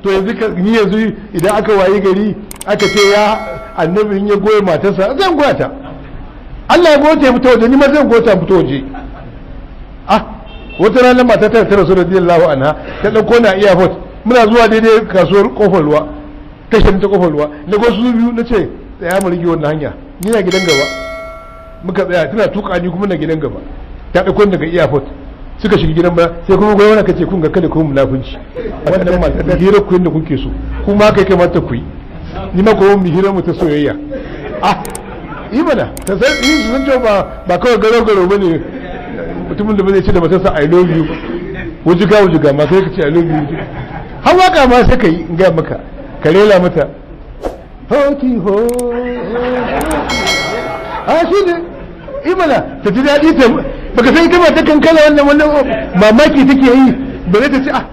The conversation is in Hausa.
To yanzu ni yanzu idan aka wayi gari aka ce ya Annabi in ya goye matarsa, zan goya ta. Allah ya goce fito waje, ni ma zan goce fito waje. Ah, wata rana mata ta rasu radiyallahu anha, ta dauko na airport, muna zuwa daidai kasuwar Kofar Ruwa, tashar ta Kofar Ruwa, na go su biyu, na ce, "Tsaya mu rige wannan hanya, ni na gidan gaba." Muka tsaya, tana tuka, ni kuma na gidan gaba. Ta dauko daga airport, suka shiga gidan ba sai kuma goyi wannan, kace kun ga kada ku munafunci. Wannan mata ta hira ku yanda kuke so, kuma kai kamata ku yi, ni ma ko mu hira mu ta soyayya. Ah, yi mana ta san yi su san cewa ba kawai garo garo bane. Mutumin da ba zai ce da matarsa "I love you" wujuga wujuga ma, kai ka ce "I love you" har waka ma sai ka yi, in ga maka ka rela mata hoti ho. A shi ne imana ta ji daɗi, ta baka san ita ba ta kankala. Wannan mamaki take yi, bare ta ce ah.